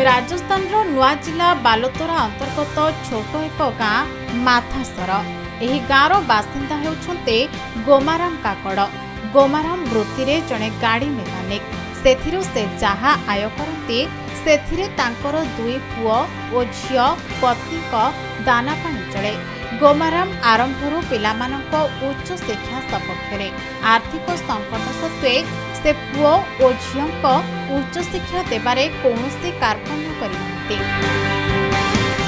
ରାଜସ୍ଥାନର ନୂଆ ଜିଲ୍ଲା ବାଲୋତରା ଅନ୍ତର୍ଗତ ଛୋଟ ଏକ ଗାଁ ମାଥାସର। ଏହି ଗାଁର ବାସିନ୍ଦା ହେଉଛନ୍ତି ଗୋମାରାମ କାକଡ଼। ଗୋମାରାମ ବୃତ୍ତିରେ ଜଣେ ଗାଡ଼ି ମେକାନିକ। ସେଥିରୁ ସେ ଯାହା ଆୟ କରନ୍ତି, ସେଥିରେ ତାଙ୍କର ଦୁଇ ପୁଅ ଓ ଝିଅ, ପତ୍ନୀଙ୍କ ଦାନା ପାଣି ଚଳେ। ଗୋମାରାମ ଆରମ୍ଭରୁ ପିଲାମାନଙ୍କ ଉଚ୍ଚ ଶିକ୍ଷା ସପକ୍ଷରେ। ଆର୍ଥିକ ସଙ୍କଟ ସତ୍ତ୍ୱେ ସେ ପୁଅ ଓ ଝିଅଙ୍କ ଉଚ୍ଚଶିକ୍ଷା ଦେବାରେ କୌଣସି କାର୍ପଣ୍ୟ କରିନାହାନ୍ତି।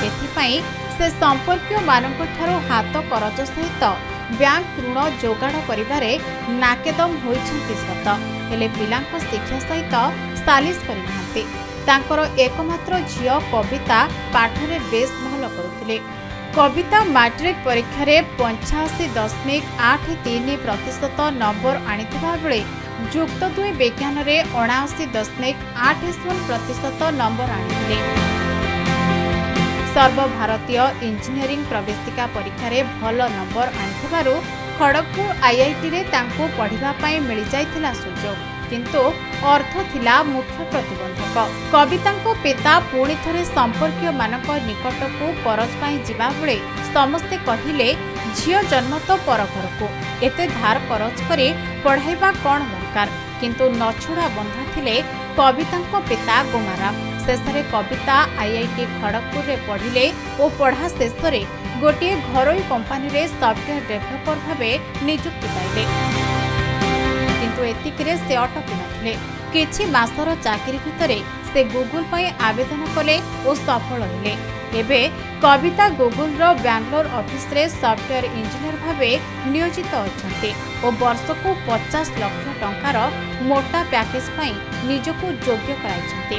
ଏଥିପାଇଁ ସେ ସମ୍ପର୍କୀୟମାନଙ୍କଠାରୁ ହାତ କରଜ ସହିତ ବ୍ୟାଙ୍କ ଋଣ ଯୋଗାଡ଼ କରିବାରେ ନାକେଦମ ହୋଇଛନ୍ତି ସତ, ହେଲେ ପିଲାଙ୍କ ଶିକ୍ଷା ସହିତ ସାଲିସ କରିନାହାନ୍ତି। ତାଙ୍କର ଏକମାତ୍ର ଝିଅ କବିତା ପାଠରେ ବେଶ୍ ଭଲ କରୁଥିଲେ। କବିତା ମାଟ୍ରିକ ପରୀକ୍ଷାରେ 85.83% ନମ୍ବର ଆଣିଥିବା ବେଳେ ଯୁକ୍ତ ଦୁଇ ବିଜ୍ଞାନରେ 79.80% ନମ୍ବର ଆଣିଥିଲେ। ସର୍ବଭାରତୀୟ ଇଞ୍ଜିନିୟରିଂ ପ୍ରବେଶିକା ପରୀକ୍ଷାରେ ଭଲ ନମ୍ବର ଆଣିଥିବାରୁ ଖଡ଼ଗପୁର ଆଇଆଇଟିରେ ତାଙ୍କୁ ପଢ଼ିବା ପାଇଁ ମିଳିଯାଇଥିଲା ସୁଯୋଗ। କିନ୍ତୁ ଅର୍ଥ ଥିଲା ମୁଖ୍ୟ ପ୍ରତିବନ୍ଧକ। କବିତାଙ୍କ ପିତା ପୁଣି ଥରେ ସମ୍ପର୍କୀୟମାନଙ୍କ ନିକଟକୁ କରଜ ପାଇଁ ଯିବାବେଳେ ସମସ୍ତେ କହିଲେ, ଝିଅ ଜନ୍ମ ତ ପର ଘରକୁ, ଏତେ ଧାର କରଜ କରି ପଢ଼ାଇବା କ'ଣ ଦରକାର? କିନ୍ତୁ ନଛୋଡ଼ା ବନ୍ଧା ଥିଲେ କବିତାଙ୍କ ପିତା ଗୋମାରାମ। ଶେଷରେ କବିତା ଆଇଆଇଟି ଖଡ଼ଗପୁରରେ ପଢ଼ିଲେ ଓ ପଢ଼ା ଶେଷରେ ଗୋଟିଏ ଘରୋଇ କମ୍ପାନୀରେ ସଫ୍ଟୱେୟାର ଡେଭଲପର ଭାବେ ନିଯୁକ୍ତି ପାଇଲେ। କିନ୍ତୁ ଏତିକିରେ ସେ ଅଟକି ନଥିଲେ। କିଛି ମାସର ଚାକିରି ଭିତରେ ସେ ଗୁଗୁଲ ପାଇଁ ଆବେଦନ କଲେ ଓ ସଫଳ ହେଲେ। ଏବେ କବିତା ଗୁଗୁଲର ବାଙ୍ଗାଲୋର ଅଫିସରେ ସଫ୍ଟୱେୟାର ଇଞ୍ଜିନିୟର ଭାବେ ନିୟୋଜିତ ଅଛନ୍ତି ଓ ବର୍ଷକୁ 50 ଲକ୍ଷ ଟଙ୍କାର ମୋଟା ପ୍ୟାକେଜ ପାଇଁ ନିଜକୁ ଯୋଗ୍ୟ କରାଇଛନ୍ତି।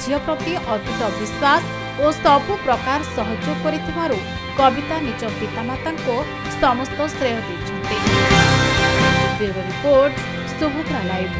ଝିଅ ପ୍ରତି ଅତୁଟ ବିଶ୍ୱାସ ଓ ସବୁ ପ୍ରକାର ସହଯୋଗ କରିଥିବାରୁ କବିତା ନିଜ ପିତାମାତାଙ୍କୁ ସମସ୍ତ ଶ୍ରେୟ ଦେଇଛନ୍ତି। Bureau report, Subhadra live.